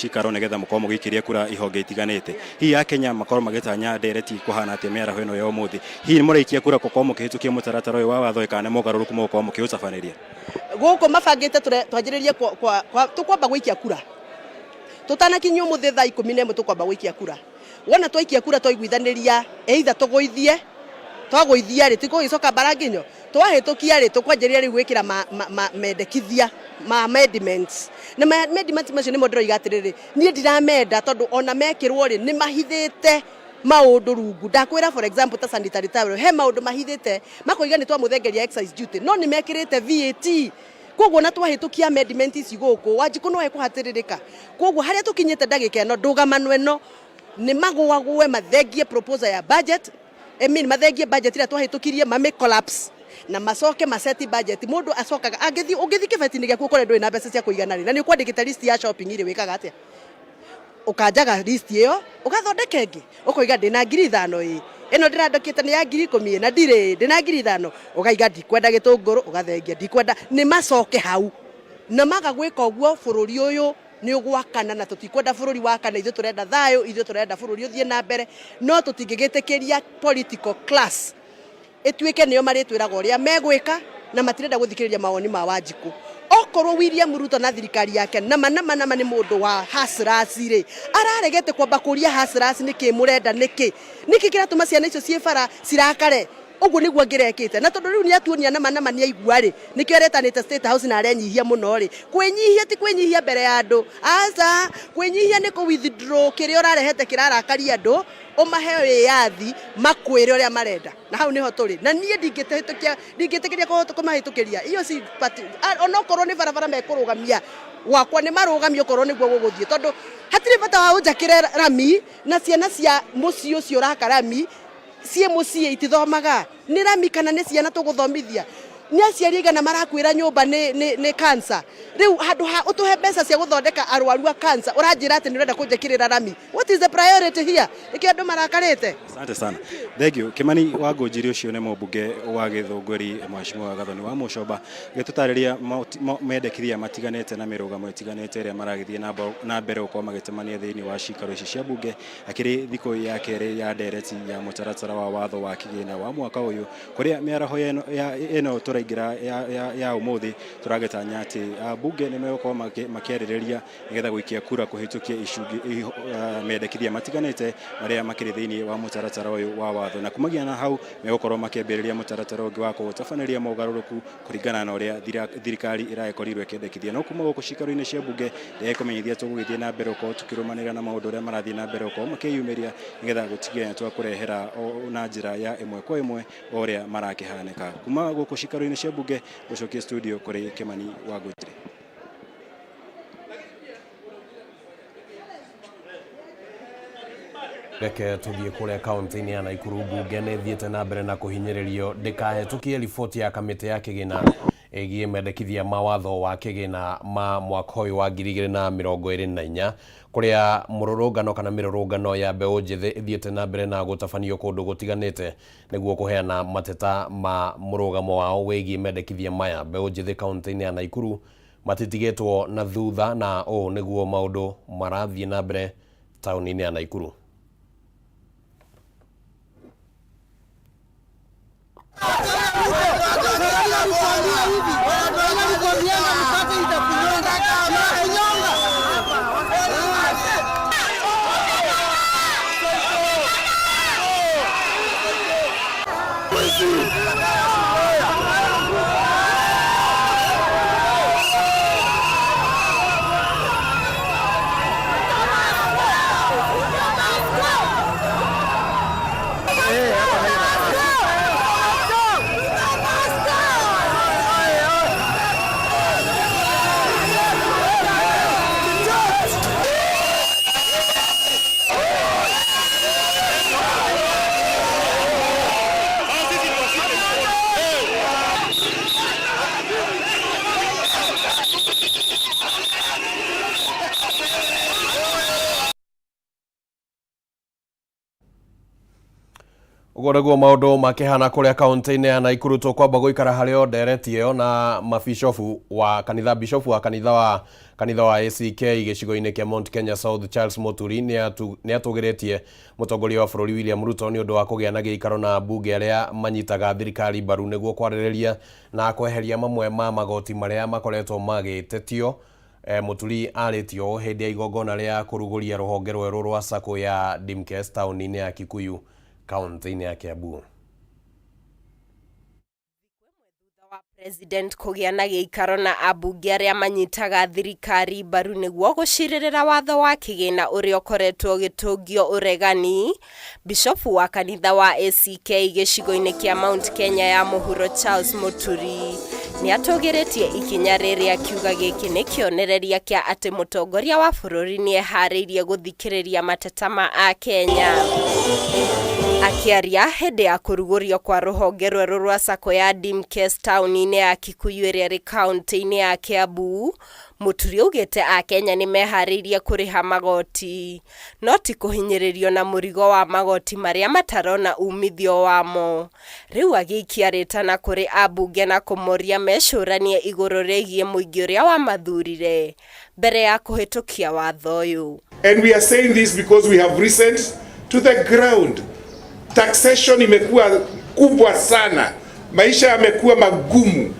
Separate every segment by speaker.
Speaker 1: cikaro nĩgetha mũkorwo mũgĩikĩria kura ihonge itiganĩte. Hihi Akenya makorwo magĩtanya ndereti kũhana atĩa mĩaraho ĩno ya ũmũthĩ? Hihi nĩ mũraikia kura gũkorwo mũkĩhĩtũkia mũtaratara ũyũ wa watho kana nĩ mogarũrũku mũgũkorwo mũkĩũtabanĩria?
Speaker 2: Gũkũ mabangĩte twanjĩrĩrie tũkwamba gũikia kura tũtanakinyia ũmũthĩ thaa 11 tũkwamba gũikia kura. Wona twaikia kura twaiguithanĩria either tũgũithie, twagũithia rĩ tigũgĩcoka mbara nginyo, twahĩtũkia rĩ tũkwanjĩrĩria rĩu gwĩkĩra mendekithia ma amendments. Na amendments macio nĩmo ndĩroiga atĩrĩrĩ, niĩ ndiramenda tondũ ona mekĩrwo rĩ nĩ mahithĩte maũndũ rungu. Ndakwĩra for example ta sanitary towel, he maũndũ mahithĩte makoiga nĩ twamũthengeria excise duty no nĩ mekĩrĩte VAT. Koguo na twahĩtũkia amendment ici gũkũ Wanjikũ no ekũhatĩrĩrĩka. Koguo harĩa tũkinyĩte ndagĩka ĩno ndũgamano ĩno nĩ magũagũe mathengie proposal ya budget, I mean mathengie budget ĩrĩa twahĩtũkirie mame collapse na macoke maseti budget. Mũndũ acokaga angĩthiĩ, ũngĩthiĩ kĩbeti-inĩ gĩaku ũkore ndũrĩ na mbeca cia kũigana rĩ, na nĩ ũkwandĩkĩte list ya shopping rĩ, wĩkaga atĩa? Ũkanjaga list ĩyo ũgathondeka ĩngĩ, ũkoiga ndĩna 5,000 ĩ, ĩno ndĩrandĩkĩte nĩ ya 10,000 na ndirĩ, ndĩna 5,000, ũkaiga ndikwenda gĩtũngũrũ ũgathengia, ndikwenda. Nĩ macoke hau na maga gwĩka ũguo bũrũri ũyũ nĩ ũgwakana, na tũtikwenda bũrũri wakana. Ithuĩ tũrenda thayũ, ithuĩ tũrenda bũrũri ũthiĩ na mbere, no tũtingĩgĩtĩkĩria political class ĩtuĩke nĩo marĩtwĩraga ũrĩa megwĩka na matirenda gũthikĩrĩria mawoni ma Wanjikũ. Okorwo William Ruto na thirikari yake nama nama nama nĩ mũndũ wa hustlers rĩ, araregete kwamba kũria hustlers nĩkĩ mũrenda, nĩkĩ nĩkĩ kĩratũma ciana icio ciĩ bara cirakare. Ũguo nĩguo angĩrekĩte, na tondũ rĩu nĩ atuonia nama nama nĩ aigua rĩ, nĩkĩo aretanĩte State House na arenyihia mũno rĩ. Kwĩnyihia ti kwĩnyihia mbere ya andũ, aca, kwĩnyihia nĩ kũ withdraw kĩrĩa ũrarehete kĩrarakaria andũ, ũmahe wĩyathi makwĩre ũrĩa marenda, na hau nĩho tũrĩ. Na niĩ ndingĩtĩkĩria kũmahĩtũkĩria iyo si party, onokorwo nĩ barabara mekũrũgamia gwakwa nĩ marũgamie okorwo nĩguo gũgũthiĩ, tondũ hatirĩ bata wa ũnjakĩre rami na ciana cia mũciĩ ũcio ũraka rami ciĩ mũciĩ itithomaga. Nĩ rami kana nĩ ciana tũgũthomithia? Nĩ aciari aigana marakuĩra nyũmba nĩ cancer? Rĩu handũ ha ũtũhe mbeca cia gũthondeka arwaru a cancer, ũranjĩra atĩ nĩ ũrenda kũnjakĩrĩra rami. What is the priority here? Nĩkĩo andũ marakarĩte.
Speaker 1: Asante sana. Thank you. Kimani wa Ngũnjiri ũcio nĩ mũmbunge wa Gĩthũngũri Mheshimiwa Gathoni wa Mũcomba gĩtũtarĩria mendekithia matiganĩte na mĩrũgamo ĩtiganĩte ĩrĩa maragĩthiĩ na mbere gũkorwo magĩtemania thĩinĩ wa cikaro ici cia mbunge akĩrĩ thikũ ya kerĩ ya ndereti ya mũtaratara wa watho wa kĩgĩna wa mwaka ũyũ, kũrĩa mĩaraho ĩno tũraingĩra ya ũmũthĩ tũragĩtanya atĩ mbunge nĩ megũkorwo makĩarĩrĩria nĩgetha gũikia kura kũhĩtũkia icunjĩ mendekithia matiganĩte marĩa makĩrĩ thĩinĩ wa mũtaratara ũyũ wa watho, na kumagia na hau megũkorwo makĩambĩrĩria mũtaratara ũngĩ wa kũũtabanĩria mogarũrũku kũringana na ũrĩa thirikari ĩragĩkorirwo ĩkĩendekithia. No kuma gũkũ cikaro-inĩ cia mbunge ndĩrekũmenyithia tũgũgĩthiĩ na mbere gũkorwo tũkĩrũmanĩrĩra na maũndũ ũrĩa marathiĩ na mbere gũkorwo makĩyumĩria nĩgetha gũtigĩrĩra twakũrehera na njĩra ya ĩmwe kwa ĩmwe o ũrĩa marakĩhanĩka. Kuma gũkũ cikaro-inĩ cia mbunge gũcokia studio kũrĩ Kimani wa Ngũnjiri.
Speaker 3: Reke tuthiĩ kũrĩa kaunti-inĩ ya Nakuru. Mbunge nĩ ĩthiĩte na mbere na kũhinyĩrĩrio ndĩkahĩtũkie riboti ya kamĩtĩ ya kĩgĩna ĩgiĩ mendekithia ma watho wa kĩgĩna ma mwaka ũyũ wa 2024, kũrĩa mũrũrũngano kana mĩrũrũngano ya mbeũ njĩthĩ ĩthiĩte na mbere na gũtabanio kũndũ gũtiganĩte nĩguo kũheana mateta ma mũrũgamo wao wĩgiĩ mendekithia maya. Mbeũ njĩthĩ kaunti-inĩ ya Nakuru matitigĩtwo na thutha, na ũũ nĩguo maũndũ marathiĩ na mbere taũni-inĩ ya Nakuru. Ũguo nĩguo maũndũ makĩhana kũrĩa kaũntĩ-inĩ ya Naikuru. Tũkwamba gũikara harĩ o ndereti ĩyo na mabishofu wa kanitha, bishofu wa kanitha wa ACK gĩcigo-inĩ kĩa Mount Kenya South, Charles Muturi, nĩ atũgĩrĩtie mũtongoria wa bũrũri William Ruto nĩ ũndũ wa kũgĩa na gĩikaro na mbunge arĩa manyitaga thirikari mbaru nĩguo kwarĩrĩria na kweheria mamwe ma magoti marĩa makoretwo magĩtetio. Muturi arĩtio hĩndĩ ya igongona rĩa kũrugũria rũhonge rwerũ rwa sacco ya Dimkes taũni-inĩ ya Kikuyu, kaũntĩ-inĩ ya Kiambu.
Speaker 4: President kũgĩa na gĩikaro na ambunge arĩa manyitaga thirikari mbaru nĩguo gũcirĩrĩra watho wa kĩgĩna ũrĩa ũkoretwo ũgĩtũngio ũregani, Bishofu wa kanitha wa ACK gĩcigo-inĩ kĩa Mount Kenya ya mũhuro, Charles Muturi, nĩ atũgĩrĩtie ikinya rĩrĩ, akiuga gĩkĩ nĩ kĩonereria kĩa atĩ mũtongoria wa bũrũri nĩ eharĩirie gũthikĩrĩria mateta ma akenya. Akĩaria hĩndĩ ya kũrugũrio kwa rũhonge rwerũ rwa sacco ya Dimkes taũni-inĩ ya Kikuyu ĩrĩa ĩrĩ kaũntĩ-inĩ ya Kiambu, Muturi augĩte akenya nĩ meharĩirie kũrĩha magoti no ti kũhinyĩrĩrio na mũrigo wa magoti marĩa matarona umithio wamo. Rĩu agĩikia rĩtana kũrĩ ambunge na kũmoria mecũranie igũrũ rĩgiĩ mũingĩ ũrĩa wamathurire mbere ya kũhĩtũkia watho ũyũ.
Speaker 5: And we are saying this because we have listened to the ground. Taxation imekuwa kubwa sana, maisha yamekuwa magumu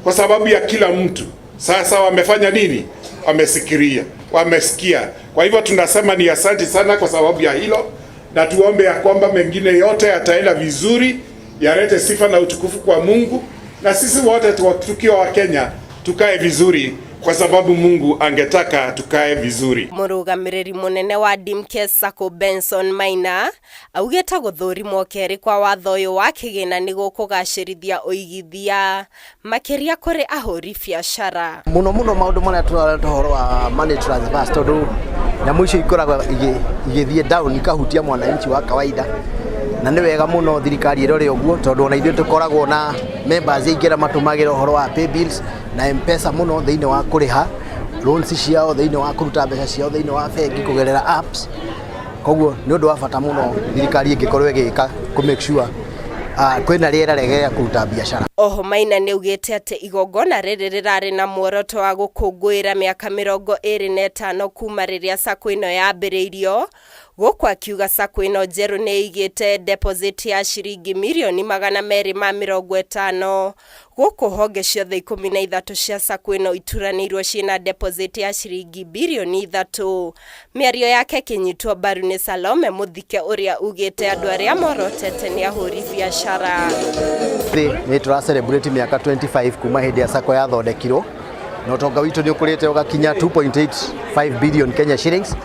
Speaker 5: kwa sababu ya kila mtu. Sasa wamefanya nini? Wamesikiria, wamesikia. Kwa hivyo tunasema ni asante sana kwa sababu ya hilo, na tuombe ya kwamba mengine yote yataenda vizuri, yalete sifa na utukufu kwa Mungu, na sisi wote tukiwa Wakenya tukae vizuri, kwa sababu Mungu angetaka tukae vizuri.
Speaker 4: Mũrũgamĩrĩri mũnene wa Dimkes Sacco, Benson Maina, augĩte gũthũrimwo kerĩ kwa watho ũyũ wa kĩgĩna nĩ gũkũgacĩrithia ũigithia makĩria kũrĩ ahũri biacara.
Speaker 6: Muno muno maundu maria turareta ũhoro wa money transfers, tondu nyamũ icio ikoragwo igĩthiĩ down ikahutia mwananchi wa kawaida, na nĩ wega mũno thirikari ĩrore ũguo, tondũ ona ithuĩ tũkoragwo na members aingĩ arĩa matũmagĩra ũhoro wa pay bills na M-Pesa mũno thĩinĩ wa kũrĩha loans ciao, thĩinĩ wa kũruta mbeca ciao thĩinĩ wa bengi kũgerera apps. Koguo nĩ ũndũ wa bata mũno thirikari ĩngĩkorwo ĩgĩka kũ make sure kwĩna rĩera rĩega rĩa kũruta biacara.
Speaker 4: Oho Maina nĩ augĩte atĩ igongona rĩrĩ rĩrarĩ na muoroto wa gũkũngũĩra mĩaka 25 kuma rĩrĩa sacco ĩno yambĩrĩirio, gũkũ akiuga sacco ĩno njerũ nĩ ĩigĩte deposit ya ciringi mirioni 250, gũkũ honge ciothe 13 cia sacco ĩno ituranĩirwo ciĩna deposit ya ciringi birioni 3. Mĩario yake ĩkĩnyitwo mbaru nĩ Salome Mũthike ũrĩa ugĩte andũ arĩa morotete nĩ ahũri biacara.
Speaker 6: Nĩ tũra celebrate mĩaka 25 kuma hĩndĩ ya sacco yathondekirwo, na ũtonga witũ nĩ ũkũrĩte ũgakinya 2.85 billion Kenya shillings.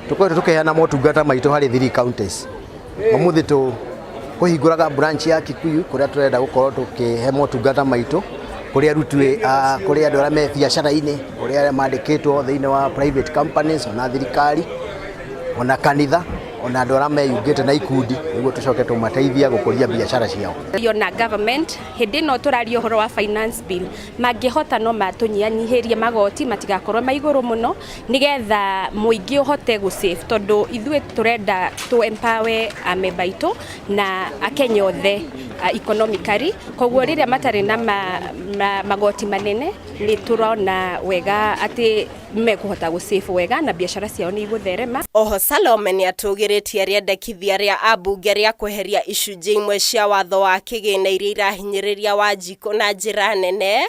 Speaker 6: Tũkoretwo tũkĩheana motungata maitũ harĩ three counties. Ũmũthĩ tũ kũhingũraga branch ya Kikuyu, kũrĩa tũrenda gũkorwo tũkĩhe motungata maitũ kũrĩ aruti, kũrĩ andũ arĩa me biacara-inĩ, kũrĩ arĩa mandĩkĩtwo thĩinĩ wa private companies, ona thirikari, ona kanitha, ona andũ arĩa meyungĩte na ikundi, nĩguo tũcoke tũmateithia gũkũria biacara ciao.
Speaker 7: Na government hĩndĩ ĩno tũraria ũhoro wa finance bill, mangĩhota no matũnyihanyihĩrie magoti matigakorwo ma igũrũ mũno, nĩgetha mũingĩ ũhote gũ save, tondũ ithuĩ tũrenda tũ empower amemba aitũ na akenya othe economically. Koguo rĩrĩa matarĩ na magoti manene, nĩ tũrona wega atĩ mekũhota gũ save wega na biacara ciao nĩ igũtherema.
Speaker 4: Oho Salome nĩ atũgĩrĩtie rĩendekithia rĩa ambunge rĩa kweheria icunjĩ imwe cia watho wa kĩgĩna iria irahinyĩrĩria Wanjikũ na njĩra nene,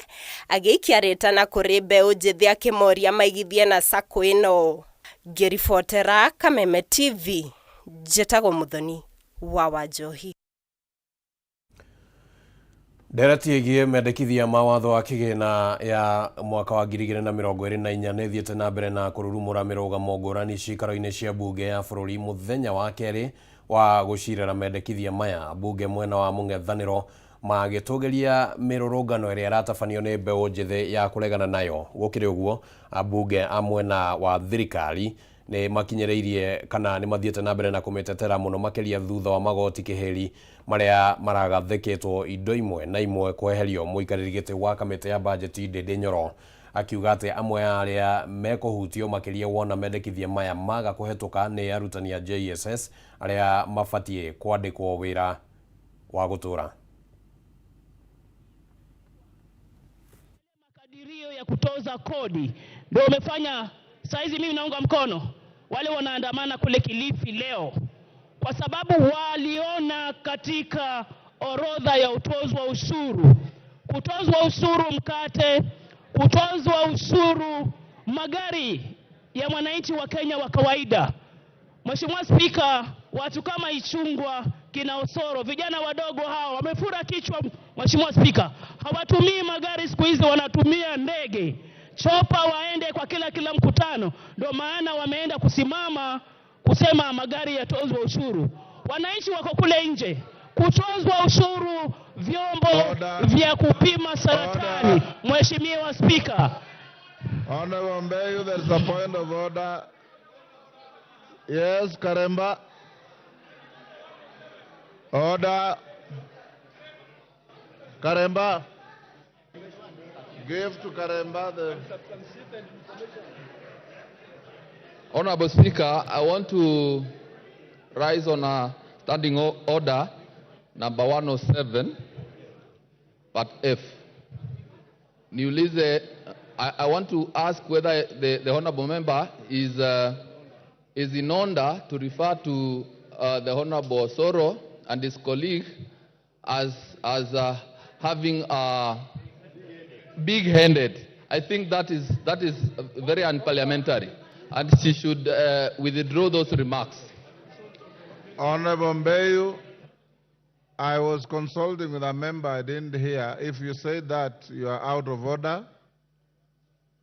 Speaker 4: agĩikia rĩtana kũrĩ mbeũ njĩthĩ akĩmoria maigithie na sacco ĩno. Ngĩribotera Kameme TV, njĩtagwo Mũthoni wa Wanjohi.
Speaker 3: Ndereti ĩgiĩ mendekithia ma watho wa kĩgĩna ya mwaka wa 2024 nĩ ĩthiĩte na mbere na kũrurumũra mĩrũgamo ngũrani ciikaro-inĩ cia mbunge ya bũrũri. Mũthenya wa kerĩ wa gũcirĩra mendekithia maya, mbunge mwena wa mũng'ethanĩro magĩtũgĩria mĩrũrũngano ĩrĩa ĩratabanio nĩ mbeũ njĩthĩ ya kũregana nayo. Gũkĩrĩ ũguo, ambunge a mwena wa thirikari nĩ makinyĩrĩirie kana nĩ mathiĩte na mbere na kũmĩtetera mũno makĩria thutha wa magoti kĩhĩri marĩa maragathĩkĩtwo indo imwe na imwe kweherio. Mũikarĩri gĩtĩ wa kamĩtĩ ya bajeti, Ndindi Nyoro, akiuga atĩ amwe a arĩa mekũhutio makĩria wona mendekithia maya maga kũhetũka nĩ arutani a JSS arĩa mabatiĩ kwandĩkwo wĩra. wa gũtũra.
Speaker 8: Makadirio ya kutoza kodi ndio umefanya saizi. Mimi naunga mkono wale wanaandamana kule Kilifi leo, kwa sababu waliona katika orodha ya utozwa ushuru, kutozwa ushuru mkate, kutozwa ushuru magari ya mwananchi wa Kenya wa kawaida. Mheshimiwa Spika, watu kama Ichung'wah, kina Osoro, vijana wadogo hawa wamefura kichwa. Mheshimiwa Spika, hawatumii magari siku hizi, wanatumia ndege, chopa, waende kwa kila mkutano. Ndio maana wameenda kusimama kusema magari yatozwe ushuru. Wananchi wako kule nje, kutozwa ushuru vyombo
Speaker 5: Order.
Speaker 8: vya kupima saratani. Mheshimiwa Spika,
Speaker 9: Honorable Mbeyu, there is a point of order. Yes, Karemba. Order. Karemba. Give to Karemba the...
Speaker 10: Honorable Speaker, I want to rise on a standing order number 107, part F. Niulize, I want to ask whether the honorable member is in order to refer to the Honorable Osoro and his colleague as having a big-handed. I think that is very unparliamentary, and she should withdraw those remarks.
Speaker 9: Honorable Mbeyu, I was consulting with a member I didn't hear. If you say that, you are out of order,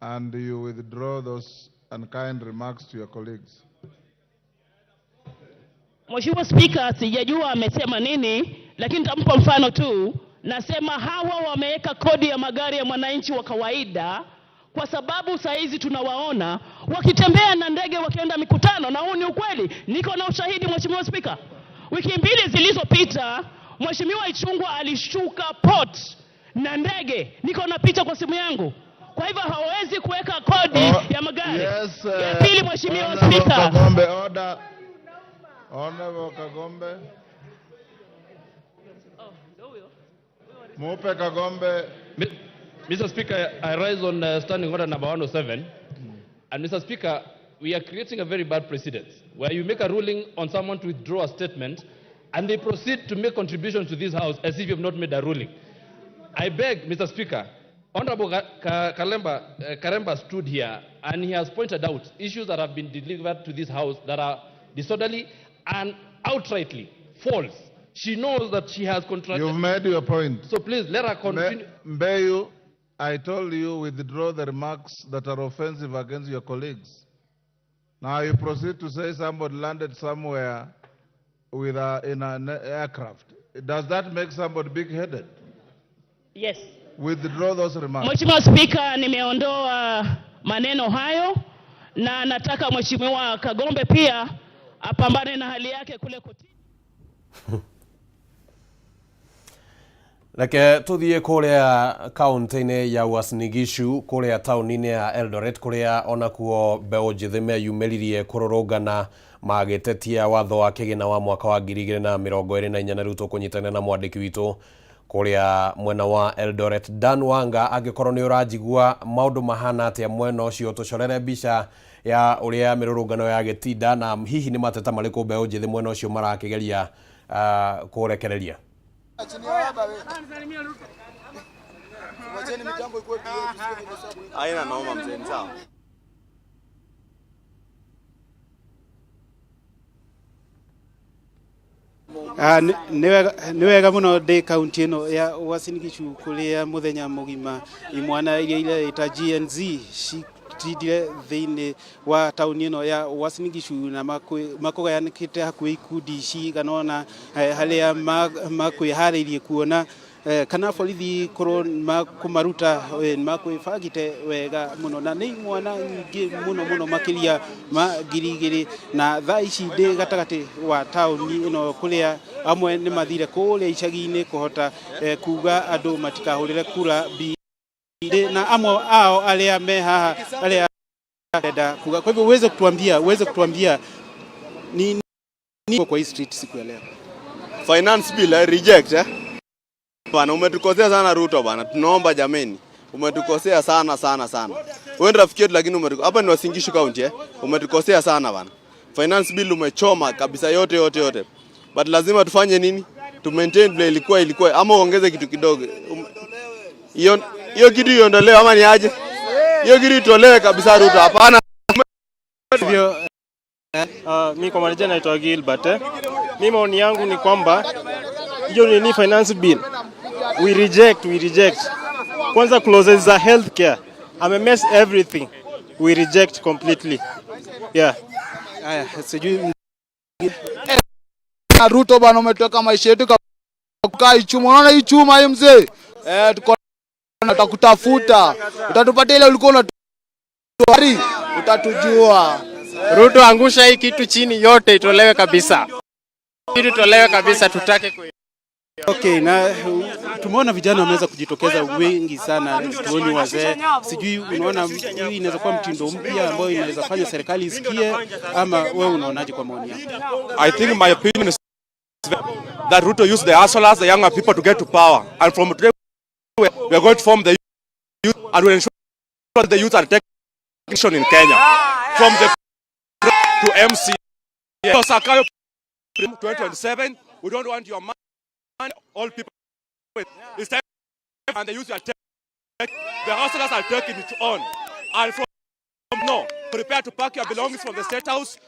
Speaker 9: and you withdraw those unkind remarks to your colleagues.
Speaker 8: Mheshimiwa Spika, sijajua amesema nini, lakini nitampa mfano tu. Nasema hawa wameweka kodi ya magari ya mwananchi wa kawaida kwa sababu saa hizi tunawaona wakitembea na ndege wakienda mikutano, na huu ni ukweli. Niko na ushahidi Mheshimiwa Spika. Wiki mbili zilizopita Mheshimiwa Ichung'wah alishuka port na ndege, niko na picha kwa simu yangu. Kwa hivyo hawawezi kuweka kodi ya magari.
Speaker 9: Yes,
Speaker 8: Ya pili Mheshimiwa
Speaker 9: Honorable
Speaker 8: Spika.
Speaker 9: Kagombe, order. Honorable Kagombe. Mupe Kagombe.
Speaker 11: Mr. Speaker, I rise on standing order number 107. And Mr. Speaker, we are creating a very bad precedent where you make a ruling on someone to withdraw a statement and they proceed to make contributions to this house as if you have not made a ruling. I beg, Mr. Speaker, Honorable Karemba stood here and he has pointed out issues that have been delivered to this house that are disorderly and outrightly false. She knows that she has contracted.
Speaker 9: You've made your point.
Speaker 11: So please let her continue.
Speaker 9: Mbeyu, I told you withdraw the remarks that are offensive against your colleagues. Now you proceed to say somebody landed somewhere with in an aircraft. Does that make somebody big-headed?
Speaker 8: Yes.
Speaker 9: Withdraw those remarks.
Speaker 8: Mheshimiwa Spika, nimeondoa maneno hayo na nataka Mheshimiwa Kagombe pia apambane na hali yake kule kotini.
Speaker 3: Reke tuthie kuria kaunti-inĩ ya Uasin Gishu kuria tauni-inĩ ya Eldoret kuria onakuo mbeũ njĩthĩ meyumĩririe kũrũrũngana magĩtetia watho wa kĩgĩna wa mwaka wa 2024 na rĩu tũkũnyitanĩra na mwandĩki witũ kuria mwena wa Eldoret Dan Wanga. Angĩkorwo nĩ ũranjigua maũndũ mahana atĩa mwena ũcio, tũcorere mbica ya ũrĩa mĩrũrũngano ya gĩtinda na hihi nĩ mateta marĩkũ mbeũ njĩthĩ mwena ũcio marakĩgeria kũrekereria.
Speaker 12: Haina noma mzee, ni sawa.
Speaker 13: Nĩ wega mũno ndĩ kaunti ĩno ya Uasin Gishu kũrĩa mũthenya mũgima imwana iria ireĩta Gen Z citindire thĩinĩ wa tauni ĩno ya Uasin Gishu na makũgayanĩkĩte hakuhĩ ikundi cigana ũna harĩa makwĩharĩirie kuona kana borithi korwo makũmaruta makwĩbangĩte wega mũno na nĩ imwana nyingĩ mũno mũno makĩria ma 2,000 na thaa ici ndĩ gatagatĩ wa tauni ĩno kũrĩa amwe nĩ mathire kũrĩa icagi-inĩ kũhota kuga andũ matikahũrĩre kura B na amwe ao arĩa me haha arĩa enda kuga. Kwa hivyo uweze kutuambia ni kwa hii street siku ya leo.
Speaker 12: Finance bill I reject eh? Bana, umetukosea sana Ruto bana, tunaomba jameni, umetukosea sana sana sana. Wewe ni rafiki yetu lakini umetuko hapa ni Uasin Gishu County eh? Umetukosea sana bana. Finance bill umechoma kabisa yote yote yote, but lazima tufanye nini? Tu maintain vile ilikuwa ilikuwa, ama uongeze kitu kidogo. Hiyo hiyo kitu iondolewe ama ni aje? Hiyo kitu itolewe kabisa Ruto, hapana.
Speaker 14: Hivyo mi kwa majina naitwa Gilbert eh. Mi maoni yangu ni kwamba hiyo nini finance bill we reject, we reject. Kwanza clauses za healthcare ame mess everything, we reject completely. Yeah.
Speaker 13: Aya, sijui
Speaker 15: Ruto bana, umetoka maisha yetu kaa hii chuma. Unaona hii chuma hii mzee, eh, tuko tutakutafuta, utatupatia ile ulikuwa unatuari, utatujua.
Speaker 14: Ruto, angusha hii kitu chini yote itolewe kabisa. Kitu itolewe kabisa, tutake kui
Speaker 13: Okay, na tumeona vijana wameweza kujitokeza wengi sana, tuoni wazee. Sijui unaona hii inaweza kuwa mtindo mpya ambao inaweza fanya serikali isikie, ama wewe unaonaje kwa maoni yako?
Speaker 16: I think my opinion is that Ruto used the hustlers, the younger people to get to power. And from today, we are going to form the youth and we ensure that the youth are taking action in Kenya. From the to MC. So Sakayo 2027, we don't want your money, all people. It's time and the youth are taking, the hustlers are taking it on. And from no, prepare to pack your belongings from the State House.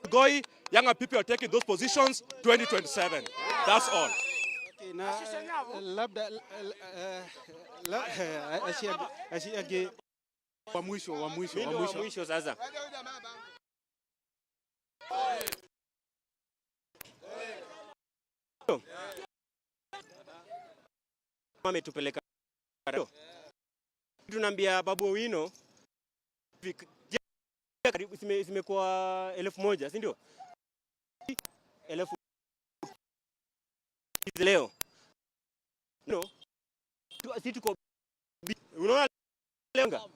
Speaker 16: Goi, younger people are taking those positions 2027. That's all.
Speaker 13: Okay, na labda la, aci angĩ wa mwisho wa mwisho wa mwisho
Speaker 14: mwisho sasa. Ametupeleka tunaambia Babu Owino karibu zimekuwa 1000, si ndio? 1000 leo no, si tuko unaona leo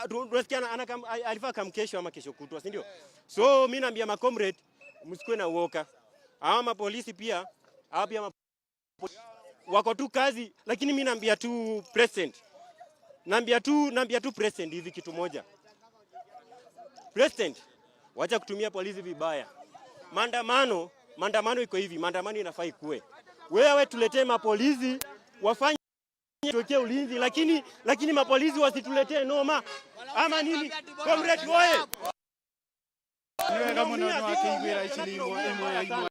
Speaker 14: tunasikia ana alifaa kam kesho ama kesho kutwa, si ndio? So mimi naambia ma comrade msikuwe na uoka. Hawa mapolisi pia, hawa pia wako tu kazi, lakini mimi naambia tu president, naambia tu president hivi kitu moja. President, wacha kutumia polisi vibaya. Maandamano iko hivi, maandamano inafaa ikue. Wewe tuletee mapolisi wafanye tuwekee ulinzi, lakini mapolisi wasituletee noma ama nini? Comrade oye!
Speaker 13: Nĩ wega mũno nĩ wakĩiguĩra ici nĩ imwe ĩmwe ya imwe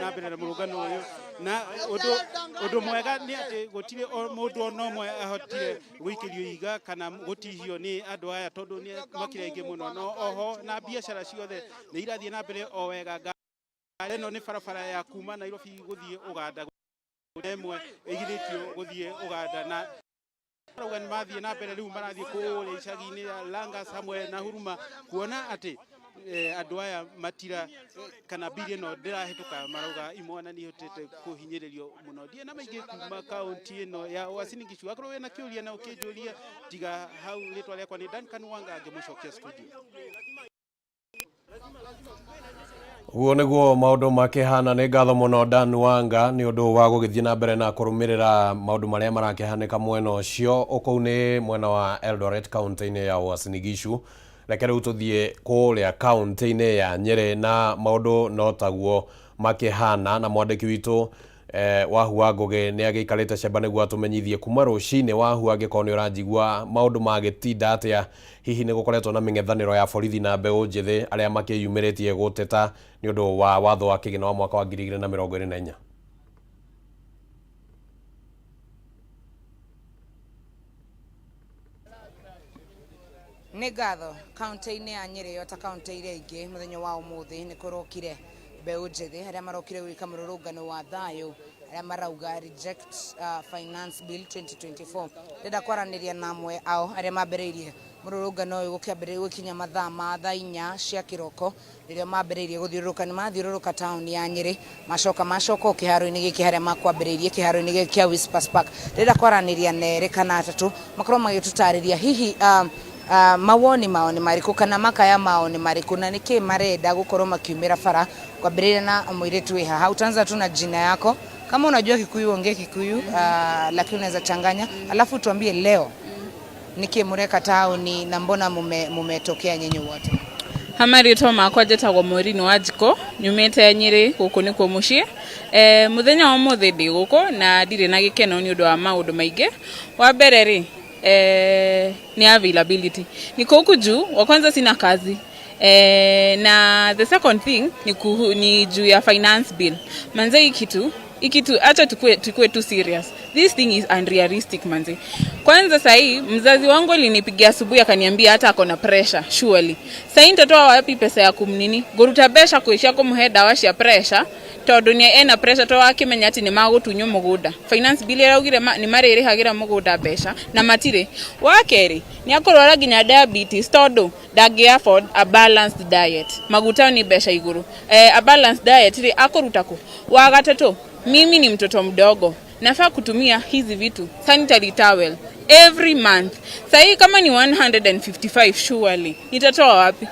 Speaker 13: na mbere na mũrũngano ũyũ na ũndũ mwega nĩ atĩ gũtirĩ mũndũ ona ũmwe ahotire gũikĩrio ihiga kana gũtihio nĩ andũ aya tondũ nĩ makĩrĩ aingĩ mũno no oho na biacara ciothe nĩ irathiĩ na mbere o wega. Ngari ĩno nĩ barabara ya kuma Nairobi gũthiĩ Ũganda, ĩmwe ĩgirĩtio gũthiĩ Ũganda na marauga nĩ mathiĩ na mbere rĩu marathiĩ kũrĩa icagi-inĩ ya Langas hamwe na Huruma kuona atĩ andũ aya matira kana bili ĩno ndĩrahĩtũka. Marauga imwana nĩ ihotete kũhinyĩrĩrio mũno. Ndiĩ na maingĩ kuma kaunti ĩno ya Uasin Gishu. Akorwo wĩna kĩũria na ũkĩnjũria tiga hau. Rĩtwa rĩakwa nĩ Duncan Wanga ngĩmũcokia studio.
Speaker 3: Ũguo nĩguo maũndũ makĩhana. Nĩ ngatho mũno Dan Wanga nĩ ũndũ wa gũgĩthiĩ na mbere na kũrũmĩrĩra maũndũ marĩa marakĩhanĩka mwena ũcio. Ũkũu nĩ mwena wa Eldoret kaunti-inĩ ya Uasin Gishu. Reke rĩu tũthiĩ kũrĩa kaunti-inĩ ya Nyĩrĩ na maũndũ no taguo makĩhana, na mwandĩki witũ Wahu wa Ngũgĩ nĩ agĩikarĩte cemba nĩguo atũmenyithie kuma rũcinĩ. Wahu, angĩkorwo nĩ ũranjigua, maũndũ magĩtinda atĩa? Hihi nĩ gũkoretwo na mĩng'ethanĩro ya borithi na mbeũ njĩthĩ arĩa makĩyumĩrĩtie gũteta nĩ ũndũ wa watho wa kĩgĩna wa mwaka wa 2024?
Speaker 17: Nĩ ngatho. Kaunti-inĩ ya Nyĩrĩ ota kaunti iria ingĩ, mũthenya wa ũmũthĩ nĩ kũrokire mbeũ njĩthĩ arĩa marokire gwĩka mũrũrũngano wa thayũ arĩa marauga reject finance bill 2024. Ndĩrenda kwaranĩria na amwe ao arĩa mambĩrĩirie mũrũrũngano ũyũ gũkĩambĩrĩria gũkinya mathaa ma thaa 4 cia kĩroko rĩrĩa mambĩrĩirie gũthiũrũrũka. Nĩ mathiũrũrũka taũni ya Nyĩrĩ, macoka o kĩharo-inĩ gĩkĩ harĩa makwambĩrĩirie, kĩharo-inĩ gĩkĩ kĩa Whispers Park. Ndĩrenda kwaranĩria na erĩ kana atatũ makorwo magĩtũtarĩria hihi Mawoni mao nĩ marĩkũ kana makaya mao nĩ marĩkũ na nĩkĩ marenda gũkorwo makiumĩra bara? Kwambĩrĩria na mũirĩtu wĩ haha, utaanza tu na jina yako. Kama unajua Kikuyu ongea Kikuyu, lakini unaweza changanya, alafu tuambie leo nĩkĩ mũreka taũni na mbona mumetokea nyinyi wote.
Speaker 18: Ha marĩtwa makwa njĩtagwo Maureen Wanjikũ, nyumĩte Nyĩrĩ, gũkũ nĩkuo mũciĩ. E, mũthenya wa ũmũthĩ ndĩ gũkũ na ndirĩ na gĩkeno nĩ ũndũ wa maũndũ maingĩ. Wa mbere rĩ, ni availability. Niko huku juu, wa kwanza sina kazi. Na the second thing ni juu ya finance bill. Manze hii kitu acha tukue tu serious. This thing is unrealistic, manze. Kwanza sahii mzazi wangu alinipigia asubuhi akaniambia hata ako na pressure surely. Sahii nitatoa wapi pesa ya kumnini? Nguruta mbeca kwĩ kumuhe ndawa cia pressure tondu ni ena pressure to akimenya ati ni magutunywo mugunda. Finance bill iraugire ni marĩrĩhagĩra mũgũnda mbeca na matirĩ. Wa kerĩ ni akũrwara nginya diabetes tondu ndangĩ afford a balanced diet. Maguta ni mbeca igũrũ. A balanced diet rĩ akũruta kũ? Wa gatatũ, mimi ni mtoto mdogo, nafaa kutumia hizi vitu, sanitary towel every month. Sahii kama ni 155, surely nitatoa wapi?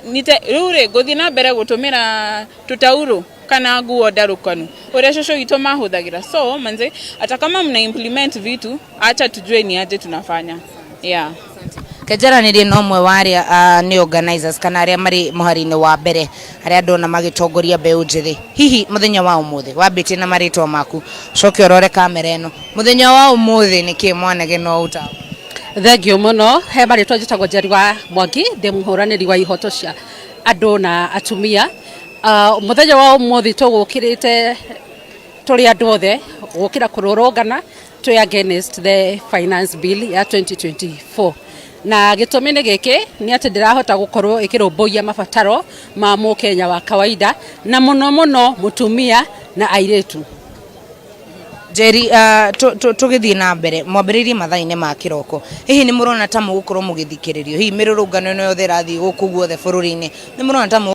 Speaker 18: Nita rĩu rĩ ngũthiĩ na mbere gũtũmĩra tũtaurũ kana nguo ndarũkanu ũrĩa cũcũ witũ mahũthagĩra? So manze, hata kama mna implement vitu, acha tujue ni aje tunafanya, yeah.
Speaker 17: Kenjaranĩrie na ũmwe wa arĩa nĩ organizers kana arĩa marĩ mũhari-inĩ wa mbere arĩa ndona magĩtongoria mbeũ njĩthĩ. Hihi mũthenya wa ũmũthĩ wambĩtie na marĩtwa maku, coke ũrore kamera ĩno, mũthenya wa ũmũthĩ nĩkĩ mwanegena ũũ taũ?
Speaker 19: Thengiũ mũno. He marĩtwa njĩtagwo Njeri wa Mwangi, ndĩ mũhũranĩri wa ihoto cia andũ na atumia. Mũthenya wa ũmũthĩ tũgũkĩrĩte tũrĩ andũ othe gũkĩra kũrũrũngana twĩ against the finance bill ya 2024, na gĩtũmi nĩ gĩkĩ, nĩ atĩ ndĩrahota gũkorwo ĩkĩrũmbũiya mabataro ma mũkenya wa kawaida, na mũno mũno mũtumia na airĩtu.
Speaker 17: Njeri, tũgĩthiĩ na mbere, mwambĩrĩirie mathaa-inĩ ma kĩroko, hihi nĩ mũrona ta mũgũkorwo mũgĩthikĩrĩrio? Hihi mĩrũrũngano ĩno yothe ĩrathiĩ gũkũ guothe bũrũri-inĩ, nĩ mũrona ta